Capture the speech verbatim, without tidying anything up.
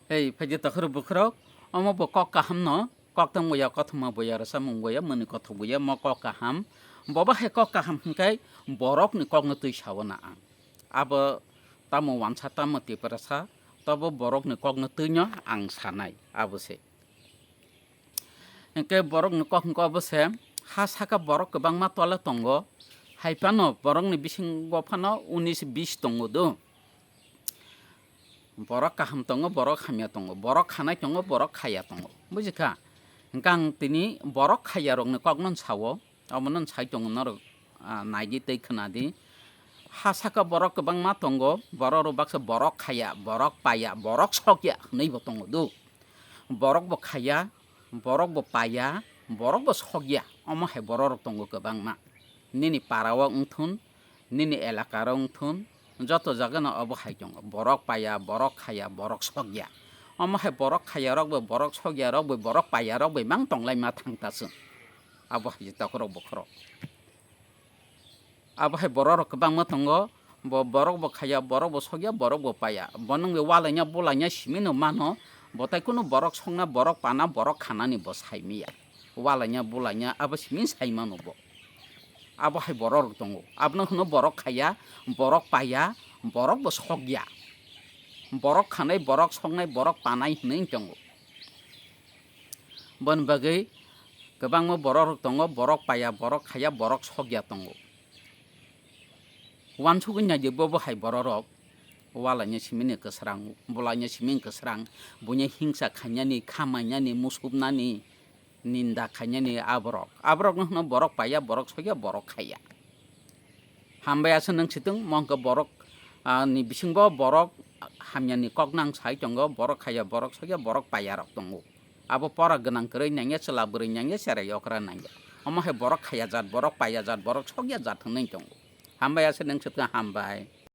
Hei, phaidi takhurok bukhurok, omo bo kok kaham no, kok tang boya, kothoma boya, rwchapmung boya, mwnwi kothok boya, mo kok kaham. Bobo hai kok kaham hwnkhe borokni kokno twi sao na ang. Abo tamo wansa, tamo tiprasa, tobo borokni kokno twino ang sanai, abo se. Hwnkhe borokni kok hwnkhe obo se, ha saka borok kwbangma tole tongo, hai phano borokni bisingo phano unis bis tongo do. Borok kaham tongo, borok hamya tongo, borok khanai tongo, borok khaya tongo, buji kha? Hwnkhe ang tini borok khaya rokni kokno sao, omono sai tongo norok, ah, naidi tei khwnadi. Ha saka borok kwbangma tongo, borok rok baksa borok khaya, borok paya, borok sokya hwnwi bo tongo do. Borok bo khaya, borok bo paya, borok bo sokya, omo hai borok rok tongo kwbangma. Nini para o wngthun, nini elaka ro wngthun, joto jaga no obo hai tongo. Borok paya, borok khaya, borok sokya. Omo hai borok khaya rok bo, borok sokya rok bo, borok paya rok bo mang tonglaima thang ta chwng. Abo hai je takhurok bukhurok. Abo hai borok rok kwbangma tongo, bo borok bo khaya, borok bo sokya, borok bo paya. Bo nwng be walaina bulaina simi no mano, bo tai kunu borok sokna, borok pana, borok khanani bo sai miya. Walaina bulaina abo simi sai mano bo. Abo hai borok rok tongo. Abono hwno borok khaya, borok paya, borok bo sokya. Borok khanai, borok soknai, borok panai hwnwi tongo. Boni bagwi kwbangma borok rok tongo, borok paya, borok khaya, borok sokya tongo. Uansugwi naidi bobo hai borok rok, walaina simini kwsrang, bulaina simini kwsrang, buini hingsa khainani, khamainani, musubnani, ninda khainani aborok. Aborokno hwno borok paya, borok sokya, borok khaya. Hambai aswk nwng sitwng, mo hwnkhe borok, ah, ni bisingbo borok hamyani kok nang sai tongo, borok khaya, borok sokya, borok paya rok tongo. Abo pora gwnang kwrwi nangya, chwla bwrwi nangya, cherai okra nangya. Omo hai borok khaya jat, borok paya jat, borok sokya jat hwnwi tongo. Hambai aswk nwng sitwng hambai.